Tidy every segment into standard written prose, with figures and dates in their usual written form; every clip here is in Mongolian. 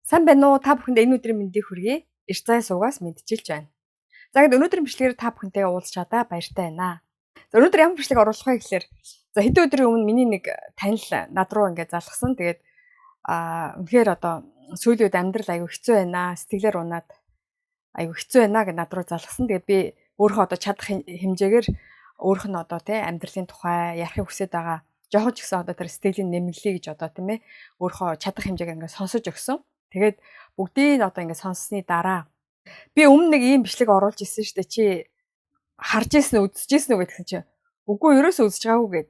Сайн байна уу? Та бүхэнд энэ өдрийн мэндийг хүргэе. Эрцай суугаас мэдчилж байна. За гэхэд өнөөдрийн бичлэгээр та бүхэнтэйгээ уулзч чадаа баяртай байна. За өнөөдөр ямар бичлэг оруулах вэ гэхээр за хэдэн өдрийн өмнө миний нэг танил над руу ингээд залгасан. Тэгээд үнэхээр одоо сүүлийн үед амьдрал аягүй хэцүү байна. Сэтгэлээр унаад аягүй хэцүү байна гэж над руу залгасан. Тэгээд би өөрөө одоо чадах хэмжээгээр өөрөх нь одоо тий амьдралын тухай ярихыг хүсэж байгаа. Жохон ч гэсэн одоо тэр сэтгэлийн нэмэллээ гэж одоо тийм ээ өөрөө чадах хэмжээгээр ингээд сонсож өгсөн. Тэгээд бүгдийг одоо ингээд сонссны дараа би өмнө нэг ийм бичлэг оруулж ирсэн шүү дээ. Чи харж ирсэн үү, үзэж ирсэн үү гэдгсэн чинь үгүй ерөөсөө үзэж байгаагүй гэд.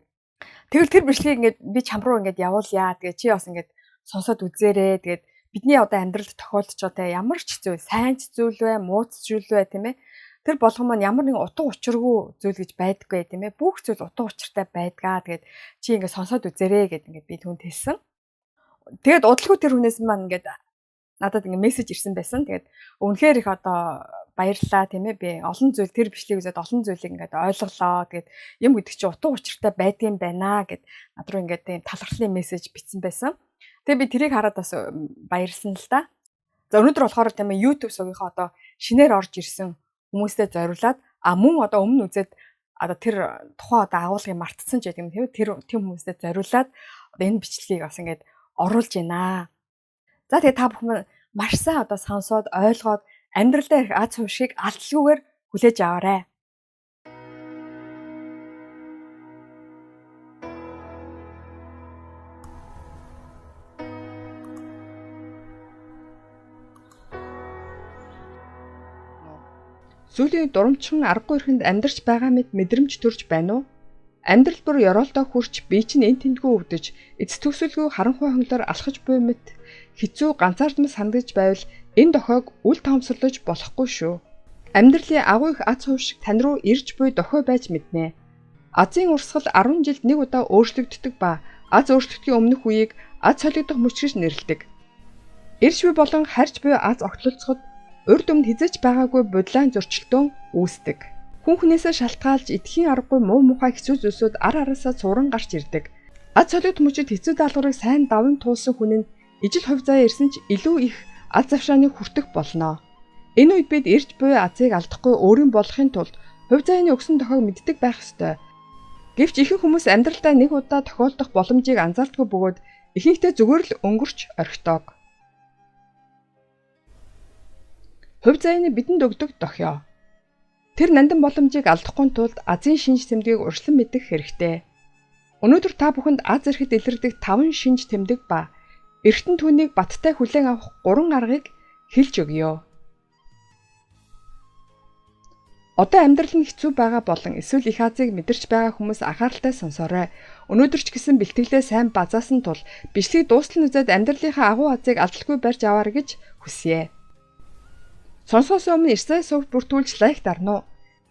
Тэгэл тэр бичлэгийг ингээд би чам руу ингээд явуулъя. Тэгээд чи бас ингээд сонсоод үзээрэй. Тэгээд бидний одоо амьдралд тохиолдож байгаа ямар ч зүйл, сайн ч зүйл бай, муу ч зүйл бай, тийм ээ. Тэр болгон маань ямар нэгэн утга учиргүй зүйл гэж байдаггүй, тийм ээ. Бүх зүйл утга учиртай байдгаа. Тэгээд чи ингээд сонсоод үзээрэй гэд ингээд би түүнд хэлсэн. Тэгээд удалгүй тэр хүнээс маань ингээд надад ингээд мессеж ирсэн байсан. Тэгээд үнэхээр их одоо баярлалаа, тийм ээ. Би олон зүйл тэр бичлэгийг үзээд олон зүйлийг ингээд ойлголоо. Тэгээд юм гэдэг чинь утга учиртай байдгийн байна гэд над руу ингээд тийм талархлын мессеж бичсэн байсан. Тэгээд би тэрийг хараад бас баярлсан л да. За өнөөдөр болохоор тийм ээ YouTube сувгийнхаа одоо шинээр орж ирсэн хүмүүстэй зориулаад мөн одоо өмнө үзээд одоо тэр тухайн одоо агуулгыг мартсан ч гэдэг юм тийм ээ. Тэр тийм хүмүүстэй зориулаад одоо энэ бичлэгийг бас ингээд оруулж байна. За тэгээ та бүхэн маш сайн одоо сонсоод ойлгоод амьдрал дээр аз хувшгийг алдалгүйгээр хүлээж аваарай. Сүүлийн дурамчхан аргагүй эрхэнд амьдарч байгаа мэт мэдрэмж төрж байна уу? Амьдрал бүр ёроолдоо хүрч бие чинь эн тэндгүй өвдөж, эц төгсөлгүй харанхуй хонглоор алхаж буй мэт хэцүү ганцаардмал санагдаж байвал энэ дохиог үл тоомсорлож болохгүй шүү. Амьдралын агуу их аз хувшиг тань руу ирж буй дохио байж мэднэ. Азийн урсгал 10 жилд нэг удаа өөрчлөгддөг ба аз өөрчлөлтийн өмнөх үеийг аз солигдох мөч гэж нэрлэдэг. Ирж буй болон харж буй аз огтлолцоход урд өмнө хизэж байгаагүй бодлоон зөрчилдөөн үүсдэг. Хүн хүнээсээ шалтгаалж идэхийн аргагүй муу мухай хэцүү зүйлсүүд ар араасаа цувран гарч ирдэг. Аз солигдох мөчид хэцүү даалгаврыг сайн даван туулсан хүн нь ижил хувь заяа ирсэн ч илүү их аз завшааныг хүртэх болно. Энэ үед бид ирж буй азыг алдахгүй өөрийн болохын тулд хувь заяаны өгсөн дохиог мэддэг байх ёстой. Гэвч ихэнх хүмүүс амьдралдаа нэг удаа тохиолдох боломжийг анзаардаггүй бөгөөд ихэнхдээ зүгээр л өнгөрч орхидог. Хувь заяаны бидэнд өгдөг дохио. Тэр нандин боломжийг алдахгүй тулд азын шинж тэмдгийг урьдчилан мэдэх хэрэгтэй. Өнөөдөр та бүхэнд аз эрхэд илэрдэг 5 шинж тэмдэг ба эргэтэн түүнийг баттай хүлээн авах 3 аргыг хэлж өгье. Одоо амьдрал нь хэцүү байгаа болон эсвэл их азыг мэдэрч байгаа хүмүүс анхааралтай сонсоорой. Өнөөдөр ч гэсэн бэлтгэлээ сайн базаасан тул бичлэгийг дуустал нь үзээд амьдралынхаа агуу азыг алдалгүй барьж аваарай гэж хүсье. Сонсохоос өмнө Эрцай сувгт бүртгүүлж лайк дарна уу?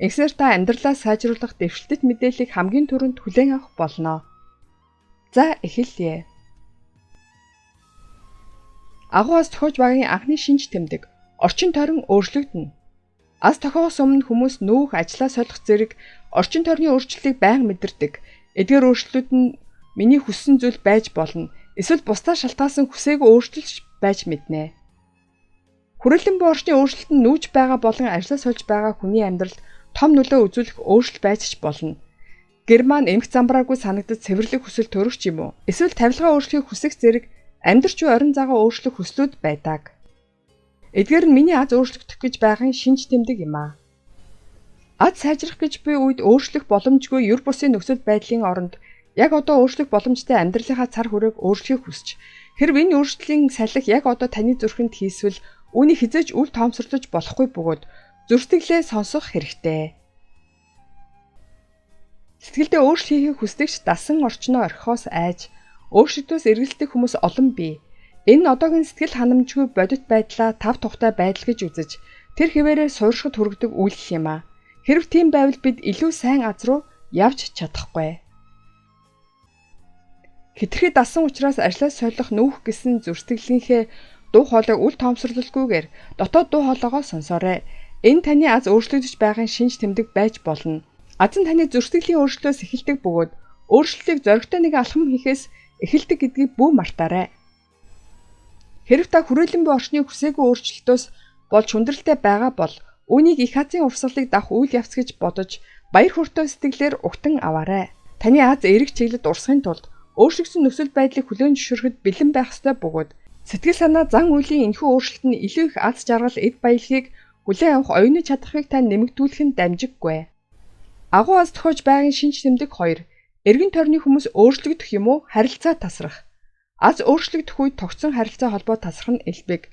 Ингэсээр та амьдралаа сайжруулах дэвшилтэт мэдээллийг хамгийн түрүүнд хүлээн авах болно. За эхэлье. Агуу аз тохиож багийн анхны шинж тэмдэг орчин тойрон өөрчлөгдөнө. Аз тохиогоос өмнө хүмүүс нүүх, ажлаа солих зэрэг орчин тойрны өөрчлөлтийг байнга мэдэрдэг. Эдгээр өөрчлөлтүүд нь миний хүссэн зүйл байж болно. Эсвэл бусдаа шалтгаалсан хүсээгүй өөрчлөлт байж мэднэ. Хүрээлэн буй орчны өөрчлөлт нь нүүж байгаа болон ажлаа сольж байгаа хүний амьдралд том нөлөө үзүүлэх өөрчлөлт байж ч болно. Герман эмх замбраагүй санагдаж цэвэрлэх хүсэл төрөх ч юм уу. Эсвэл тавилгаа өөрчлөхийг хүсэх зэрэг амьдрч буй орон зайгаа өөрчлөх хүслүүд байдаг. Эдгээр нь миний аз өөрчлөгдөх гэж байгаа шинж тэмдэг юм аа. Аз сайжрах гэж буй үед өөрчлөх боломжгүй ер бусын нөхцөл байдлын оронд яг одоо өөрчлөх боломжтой амьдралынхаа цар хүрээг өөрчлөхийг хүсч хэрв энэ өөрчлөлийн салхи яг одоо таны зүрхэнд хийсвэл үүнийг хизээж үл тоомсорлож болохгүй бөгөөд зүртгэлээ сонсох хэрэгтэй. Сэтгэлдээ өөрчлөлт хийхийг хүсдэгч дасан орчноо орхихоос айж өөрчлөлтөөс эргэлдэх хүмүүс олон бий. Энэ нь одоогийн сэтгэл ханамжгүй бодит байдлаа тав тухтай байдал гэж үзэж тэр хэвээрээ сууршихад хүргэдэг үйлдэл юм аа. Хэрв тийм байвал бид илүү сайн аз руу явж чадахгүй. Хэтэрхий дасан учраас ажлаа солих нүүх гэсэн зүртгэлийнхээ дуу хоолойг үл тоомсорлолгүйгээр дотоод дуу хоолойгоо сонсоорой. Энэ таны аз өөрчлөгдөж байгааг шинж тэмдэг байж болно. Аз нь таны зүрхсэтгэлийн өөрчлөлтөөс эхэлдэг бөгөөд өөрчлөлтийг зоригтой нэг алхам хийхээс эхэлдэг гэдгийг бүү мартаарай. Хэрв та хүрээлэн буй орчны хүсээгүй өөрчлөлтөөс болж хүндрэлтэй байгаа бол үүнийг их азын урсгалыг давах үйл явц гэж бодож баяр хөөртэй сэтгэлээр угтан аваарай. Таны аз эерэг чиглэлд урсахын тулд өөрчлөгдсөн нөхцөл байдлыг хүлээн зөвшөөрөхөд бэлэн байх ёстой бөгөөд сэтгэл санаа зан үйлийн энэхүү өөрчлөлт нь илүү их аз жаргал, эд баялагийг хүлээн авах оюуны чадрыг тань нэмэгдүүлэх нь дамжиггүй. Агуу аз тохиож байгын шинж тэмдэг 2. Эргэн тойрны хүмүүс өөрчлөгдөх юм уу? Харилцаа тасрах. Аз өөрчлөгдөх үед тогтсон харилцаа холбоо тасрах нь элбэг.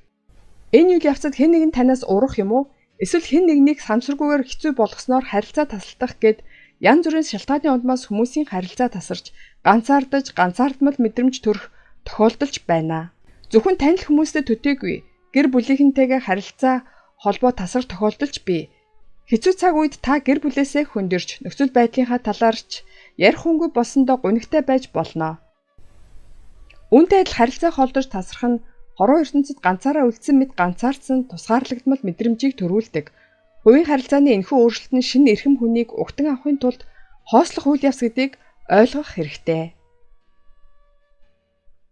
Энэ үйл явцад хэн нэгэн танаас урах юм уу? Эсвэл хэн нэгнийг самсаргүйгээр хэцүү болгосноор харилцаа тасалдах гээд янз бүрийн шалтгааны улмаас хүмүүсийн харилцаа тасарч, ганцаардаж, ганцаардмал мэдрэмж төрөх тохиолдолч байна. Зөвхөн танил хүмүүстэй төдийгүй гэр бүлийнхэнтэйгээ харилцаа холбоо тасрах тохиолдолч бий. Хэцүү цаг үед та гэр бүлээсээ хөндөрч, нөхцөл байдлынхаа талаарч ярих хүнгүй болсондоо гунигтай байж болно. Үүнтэй адил харилцаа холдож тасрах нь хорвоо ертөнцид ганцаараа үлдсэн мэт ганцаардсан тусгаарлагдмал мэдрэмжийг төрүүлдэг. Хувийн харилцааны энэхүү өөрчлөлт нь шинэ эрхэм хүнийг угтан авахын тулд хоослох үйл явц гэдгийг ойлгох хэрэгтэй.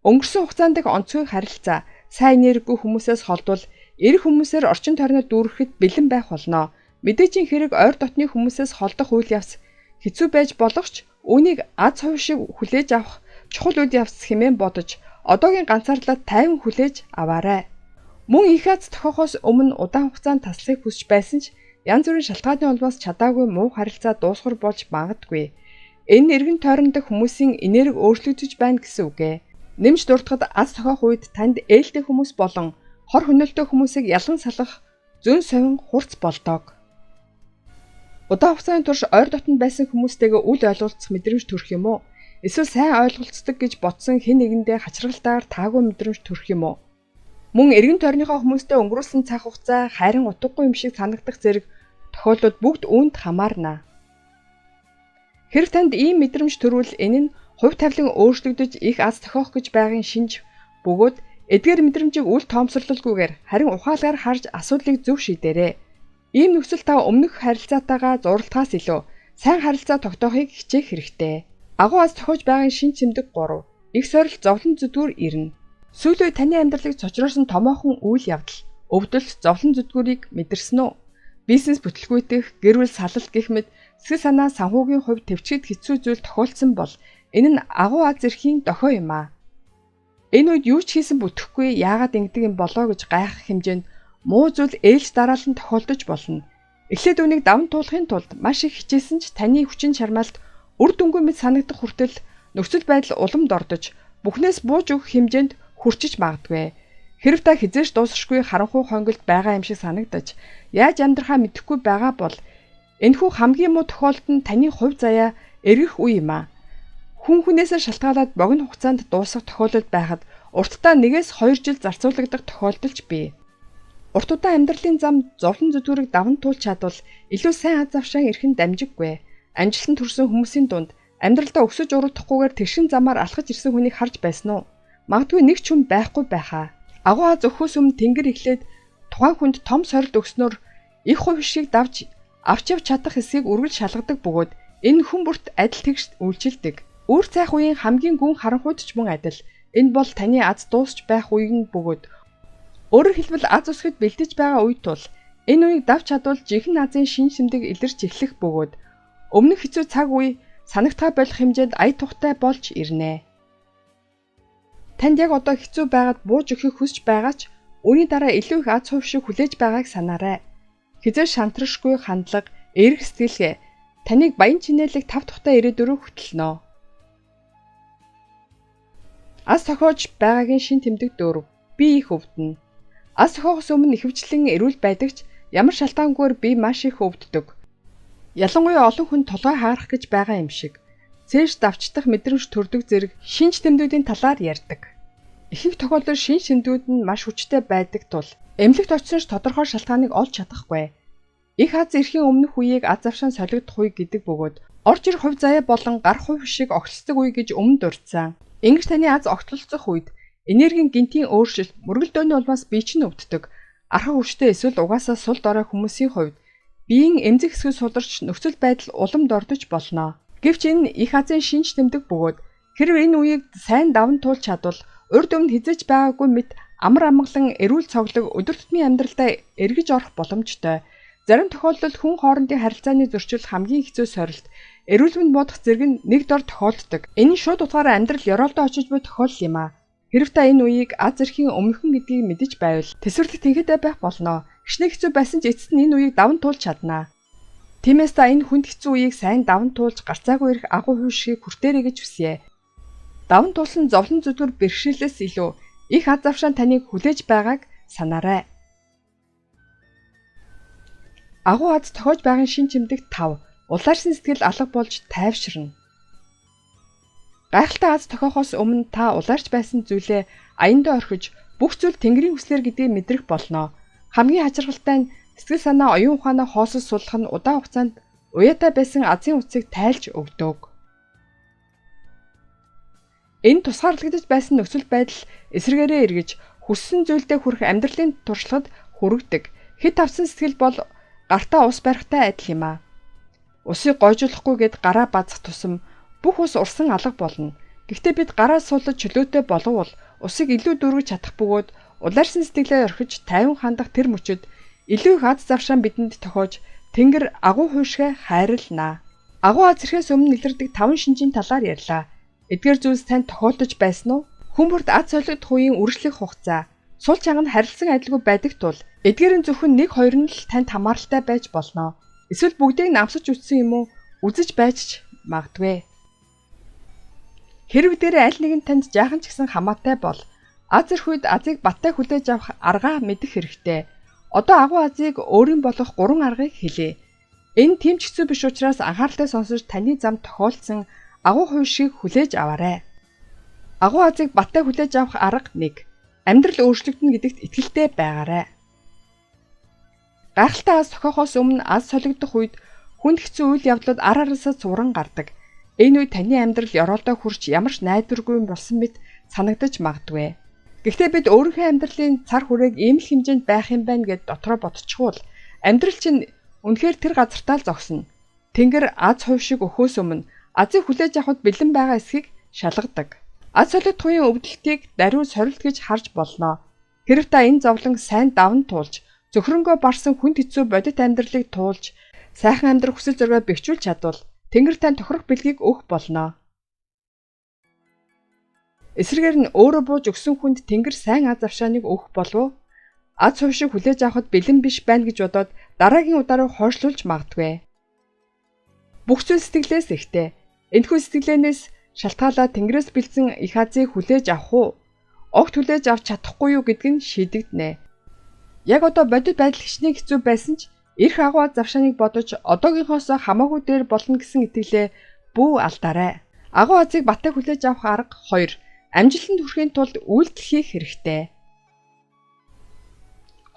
Өнгөрсөн хугацаанд дэх онцгой харилцаа, сайн энергигүй хүмүүсээс холдвол эрэх хүмүүсээр орчин тойрноо дүүрэхэд бэлэн байх болно. Мэдээжийн хэрэг ойр дотны хүмүүсээс холдох үйл явц хэцүү байж болох ч үүнийг аз хувь шиг хүлээж авах чухал үйл явц хэмээн бодож одоогийн ганцаардлаа тайван хүлээж аваарай. Мөн их аз тохиохоос өмнө удаан хугацаанд таслахыг хүсэж байсан ч янз бүрийн шалтгааны улмаас чадаагүй муу харилцаа дуусгар болж магадгүй. Энэ эргэн тойрон дэх хүмүүсийн энерги өөрчлөгдөж байна гэсэн үг ээ. Нэмж дурдахад аз тохиох үед танд ээлтэй хүмүүс болон хор хөнөөлтэй хүмүүсийг ялан салах зөн совин хурц болдог. Удаан хугацааны турш ойр дотнд байсан хүмүүстэйгээ үл ойлголцох мэдрэмж төрөх юм уу? Эсвэл сайн ойлголцдог гэж бодсон хэн нэгэндээ хачирхалтайгаар таагүй мэдрэмж төрөх юм уу? Мөн эргэн тойрныхоо хүмүүстэй өнгөрүүлсэн цаг хугацаа харин утгагүй юм шиг санагдах зэрэг тохиолдол бүгд үүнд хамаарна. Хэрв танд ийм мэдрэмж төрвөл энэ нь хувь тавилан өөрчлөгдөж их аз тохиох гэж байгын шинж бөгөөд эдгээр мэдрэмжийг үл тоомсорлолгүйгээр харин ухаалгаар харж асуудлыг зөв шийдээрэй. Ийм нөхцөл та өмнөх харилцаатайгаа зурлахаас илүү сайн харилцаа тогтоохыг хичээх хэрэгтэй. Агуу аз тохиож байгын шинж тэмдэг 3. Их сорилт зовлон зүдгүүр ирнэ. Сүүлийн таны амьдралыг цочроосон томоохон үйл явдал, өвдөлт, зовлон зүдгүүрийг мэдэрсэн үү? Бизнес бүтлгүүтэх, гэр бүл салалт гэх мэт сэтгэл санаа санхүүгийн хувьд төвчгэд хэцүү зүйл тохиолдсон бол энэ нь агуу аз эрхийн дохио юм аа. Энэ үед юу ч хийсэн бүтэхгүй, яагаад ингэдэг юм болоо гэж гайхах хэмжээнд муу зүйл ээлж дараалан тохиолдож болно. Эхлээд үүнийг даван туулахын тулд маш их хичээсэн ч таны хүчин чармайлт үр дүнгүй мэт санагдах хүртэл нөхцөл байдал уламд ордож бүхнээс бууж өгөх хэмжээнд хүрчиж магадгүй. Хэрв та хизээш дуусшгүй харанхуй хонгилд байгаа юм шиг санагдаж яаж амьдрахаа мэдэхгүй байгаа бол энэхүү хамгийн муу тохиолдол нь таны хувь заяа эргэх үе юм аа. Хүн хүнээсээ шалтгаалаад богино хугацаанд дуусах тохиолдол байхад урттаа 1-2 жил зарцуулагдах тохиолдол ч бий. Урт удаан амьдралын зам зовлон зүдгүүрийг даван туулж чадвал илүү сайн аз авшаан ирэх нь дамжиггүй. Амжилтанд хүрсэн хүмүүсийн дунд амьдралдаа өсөж урагдахгүйгээр тэгшин замаар алхаж ирсэн хүнийг харж байсан уу? Магадгүй нэг ч хүн байхгүй байхаа. Агуу аз өхөөс өмнө тэнгэр эхлээд тухайн хүнд том сорилт өгснөөр их хувь шиг давж авч явж чадах хэсгийг үргэлж шалгадаг бөгөөд энэ хүн бүрт адил тэгш үйлчилдэг. Үр цайх үеийн хамгийн гүн харанхуйд ч мөн адил. Энэ бол таны аз дуусч байх үе нь бөгөөд өөрөөр хэлбэл аз өсгөд бэлдэж байгаа үе тул энэ үеийг давж чадвал жинхэнэ азын шинж тэмдэг илэрч эхлэх бөгөөд өмнөх хэцүү цаг үе санагтгаа болох хэмжээнд ая тухтай болж ирнэ. Танд яг одоо хэцүү байгаад бууж өгөхийг хүсэж байгаа ч үүний дараа илүү их аз хувь шиг хүлээж байгааг санаарай. Хизээ шантрашгүй хандлага, эерэг сэтгэлгээ таныг баян чинээлэг тав тухтай ирээдүй рүү хөтлөнө. Аз тохиож байгаагийн шин тэмдэг 4. Би их өвдөнө. Аз тохиохоос өмнө ихэвчлэн эрүүл байдаг ч ямар шалтгаангүйгээр би маш их өвддөг. Ялангуяа олон хүн толгой хаарах гэж байгаа юм шиг. Цээж давчдах мэдрэмж төрдөг зэрэг шинж тэмдгүүдийн талаар ярьдаг. Ихэнх тохиолдолд шинж тэмдгүүд нь маш хүчтэй байдаг тул эмнэлэгт очисон ч тодорхой шалтгааныг олж чадахгүй. Их аз эрхийн өмнөх үеийг аз авшаан солигдох үе гэдэг бөгөөд орж ирэх хувь заяа болон гарах хувь шиг огтлцдог үе гэж өмнө дурдсан. Ингэж таны аз огтлолцох үед энергийн гинтийн өөрчлөлт мөргөл дөөний улмаас бие чинь өвддөг. Архаг хүчтэй эсвэл угаасаа сул дорой хүмүүсийн хувьд биеийн эмзэг хэсгүүд суларч нөхцөл байдал уламд ордож болно. Гэвч энэ их азын шинж тэмдэг бөгөөд хэрв энэ үеийг сайн даван туулж чадвал урд өмнө хизэж байгаагүй мэт Амар амгалан эрүүл цоглог өдөр тутмын амьдралдаа эргэж орох боломжтой. Зарим тохиолдолд хүн хоорондын харилцааны зөрчил хамгийн хэцүү сорилт, эрүүл мэнд муудах зэрэг нь нэг дор тохиолддог. Энэ нь шууд утгаараа амьдрал ёроолдоо очиж буй тохиолдол юм аа. Хэрв та энэ үеийг аз эрхийн өмнөхөн гэдгийг мэдэж байвал тэсвэрлэх тэнхээтэй байх болно. Хичнээн хэцүү байсан ч эцэст нь энэ үеийг даван туулж чадна. Тиймээс та энэ хүнд хэцүү үеийг сайн даван туулж гарцаагүй ирэх агуу хувьшгийг хүртээрэй гэж хүсье. Даван туулсан зовлон зүдгэр бэрхшээлээс илүү их аз завшаан таныг хүлээж байгааг санаарай. Агуу аз тохиож байгын шин чимдэг 5. Улаарсан сэтгэл алга болж тайвширна. Гайхалтай аз тохиохоос өмнө та улаарч байсан зүйлээ аяндаа орхиж бүх зүйл Тэнгэрийн хүслээр гэдгийг мэдрэх болно. Хамгийн хачирхалтай нь сэтгэл санаа оюун ухаанаа хоосож суллах нь удаан хугацаанд уяатай байсан азын утсыг тайлж өгдөг. Энэ тусгаарлагдаж байсан нөхцөл байдал эсрэгээрээ эргэж хүссэн зүйлдээ хүрэх амьдралын туршлагад хүргэдэг. Хэд тавсан сэтгэл бол гартаа ус барихтай адил юм аа. Усыг гойжуулахгүй гэд гараа базах тусам бүх ус урсан алга болно. Гэхдээ бид гараа суулгаж чөлөөтэй боловул усыг илүү дүүргэж чадах бөгөөд улаарсан сэтгэлээ орхиж тайван хандах тэр мөчөд илүү их аз завшаан бидэнд тохиож Тэнгэр агуу хуйшгэ хайрлнаа. Агуу аз ирэхээс өмнө илэрдэг 5 шинжийн талаар ярьлаа. Эдгээр зүйлс танд тохиолдож байсан уу? Хүн бүрт аз солигдох үеийн үргэлжлэх хугацаа сул чанга нь харилцан адилгүй байдаг тул эдгээр нь зөвхөн 1 2 нь л танд хамааралтай байж болно. Эсвэл бүгдийг нь амсаж үтсэн юм уу? Үзэж байж ч магадгүй. Хэрв дээрээ аль нэгэн танд жаахан ч гэсэн хамаатай бол аз ирэх үед азыг баттай хүлээж авах аргаа мэдэх хэрэгтэй. Одоо агуу азыг өөрийн болгох 3 аргыг хэлье. Энэ тийм ч хэцүү биш учраас анхааралтай сонсож таны зам тохиолдсон агуу хувь шиг хүлээж аваарай. Агуу азыг баттай хүлээж авах арга 1. Амьдрал өөрчлөгдөнө гэдэгт итгэлтэй байгаарай. Гайхалтай аз тохиохоос өмнө аз солигдох үед хүнд хэцүү үйл явдлууд ар араасаа цувран гардаг. Энэ үед таны амьдрал ёроолдоо хүрч ямар ч найдваргүй болсон мэт санагдаж магадгүй. Гэхдээ бид өөрийнхөө амьдралын цар хүрээг ийм л хэмжээнд байх юм байна гэд дотроо бодчихвол амьдрал чинь үнэхээр тэр газартаа л зогсно. Тэнгэр аз хувь шиг өхөөс өмнө азыг хүлээж авахд бэлэн байгаа эсхийг шалгадаг. Аз солигдох үеийн өвдөлтийг даруй сорилт гэж харж болно. Хэрв та энэ зовлон сайн даван туулж зөвхөрөнгөө барсан хүнд хэцүү бодит амьдралыг туулж сайхан амьдрах хүсэл зориго бэхжүүлж чадвал Тэнгэр тань тохирох бэлгийг өгөх болно. Эсрэгээр нь өөрөө бууж өгсөн хүнд Тэнгэр сайн аз завшааныг өгөх болов уу? Аз хувь шиг хүлээж авахд бэлэн биш байна гэж бодоод дараагийн удаа руу хойшлуулж магадгүй. Бүх зүйл сэтгэлээс ихтэй. Энэхүү сэтгэлээнээс шалтгаалаад Тэнгэрээс бэлдсэн их азыг хүлээж авах уу? Огт хүлээж авч чадахгүй юу гэдг нь шийдэгдэнэ. Яг одоо бодит байдал хичнээн хэцүү байсан ч эрх агуу аз завшааныг бодож одоогийнхоос хамаагүй дээр болно гэсэн итгэлээ бүү алдаарай. Агуу азыг баттай хүлээж авах арга 2. Амжилтанд хүрэхийн тулд үйлдэл хийх хэрэгтэй.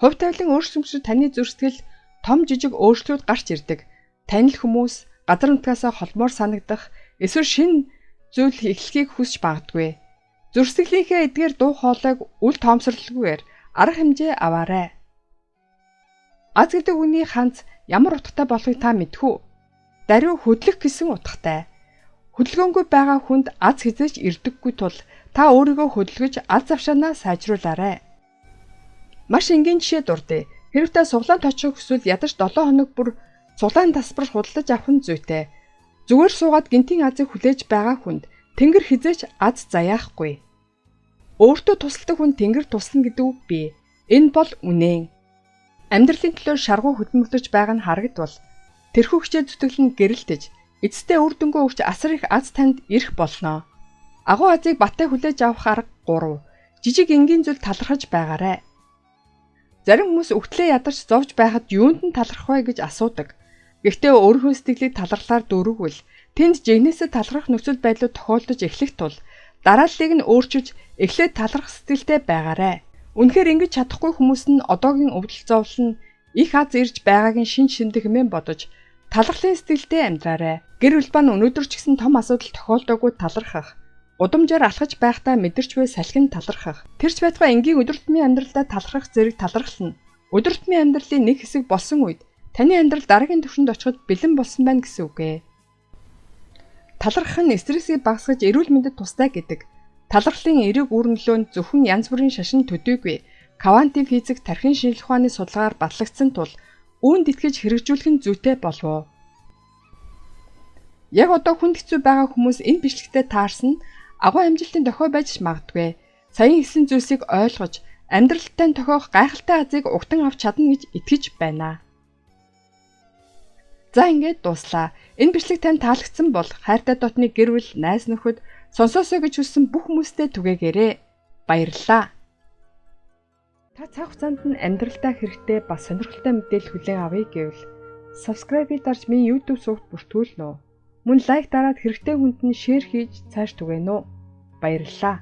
Хувь тавилан өөрчлөмжлөд таны зүрх сэтгэл том жижиг өөрчлөлт гарч ирдэг. Танил хүмүүс газар нутгаасаа холмоор санагдах эсвэл шинэ зүйл эхлэхийг хүсч магадгүй. Зүрх сэтгэлийнхээ эдгээр дуу хоолойг үл тоомсорлолгүйгээр арга хэмжээ аваарай. Аз гэдэг үгний ханц ямар утгатай болохыг та мэдэх үү? Даруй хөдлөх гэсэн утгатай. Хөдөлгөөнгүй байгаа хүнд аз хэзээ ч ирдэггүй тул та өөрийгөө хөдөлгөж аз завшаанаа сайжруулаарай. Маш энгийн жишээ дурдъя. Хэрв та суглаанд очих хүсвэл ядаж 7 хоног бүр суглаан тасбар худалдаж авах нь зүйтэй. Зүгээр суугаад гинтийн азыг хүлээж байгаа хүнд Тэнгэр хэзээ ч аз заяахгүй. Өөртөө тусалдаг хүн Тэнгэр туслана гэдэг үг бий. Энэ бол үнэн. Амьдралын төлөө шаргуу хөдөлмөрлөж байгаа нь харагдвал тэрхүү хичээл зүтгэл нь гэрэлтэж эцэстээ үр дүнгээ өгч асар их аз танд ирэх болно. Агуу азыг баттай хүлээж авах арга 3. Жижиг энгийн зүйл талархаж байгаарай. Зарим хүмүүс өвтлээ ядарч зовж байхад юунд нь талархах вэ гэж асуудаг. Гэхдээ өөрийнхөө сэтгэлийг талархлаар дүүргвэл тэнд жигнэсээ талархах нөхцөл байдлууд тохиолдож эхлэх тул дарааллыг нь өөрчилж эхлээд талархах сэтгэлтэй байгаарай. Үнэхээр ингэж чадахгүй хүмүүс нь одоогийн өвдөл зовлон нь их аз ирж байгаагийн шин шиндэг хэмээн бодож талархлын сэтгэлтэй амьдраарай. Гэр бүл маань өнөөдөр ч гэсэн том асуудал тохиолдоогүй талархах, гудамжаар алхаж байхдаа мэдэрч буй салхинд талархах, тэр ч байтугай энгийн өдөр тутмын амьдралдаа талархах зэрэг талархал нь өдөр тутмын амьдралын нэг хэсэг болсон үед таны амьдрал дараагийн түвшинд очиход бэлэн болсон байна гэсэн үг ээ. Талархах нь стрессийг багасгаж эрүүл мэндэд тустай гэдэг. Талархлын эерэг үр нөлөө нь зөвхөн янз бүрийн шашин төдийгүй квантын физик, тархин шинжлэх ухааны судалгаар батлагдсан тул үүнд итгэж хэрэгжүүлэх нь зүйтэй болов уу? Яг одоо хүнд хэцүү байгаа хүмүүс энэ бичлэгтээ таарсан нь агуу амжилтын дохио байж магадгүй. Саяхан хэлсэн зүйлсийг ойлгож амьдралтай тохиох гайхалтай азыг угтан авч чадна гэж итгэж байна. За, ингээд дууслаа. Энэ бичлэг танд таалагдсан бол хайртай дотны гэр бүл, найз нөхөд, сонсоосой гэж хүссэн бүх хүмүүстээ түгээгээрэй. Баярлалаа. Та цаг хугацаанд нь амьдралдаа хэрэгтэй бас сонирхолтой мэдээлэл хүлээн авъя гэвэл subscribe-ийг дарж миний YouTube сувагт бүртгүүлнэ үү? Мөн like дараад хэрэгтэй хүнд нь share хийж цааш түгээнэ үү? Баярлалаа.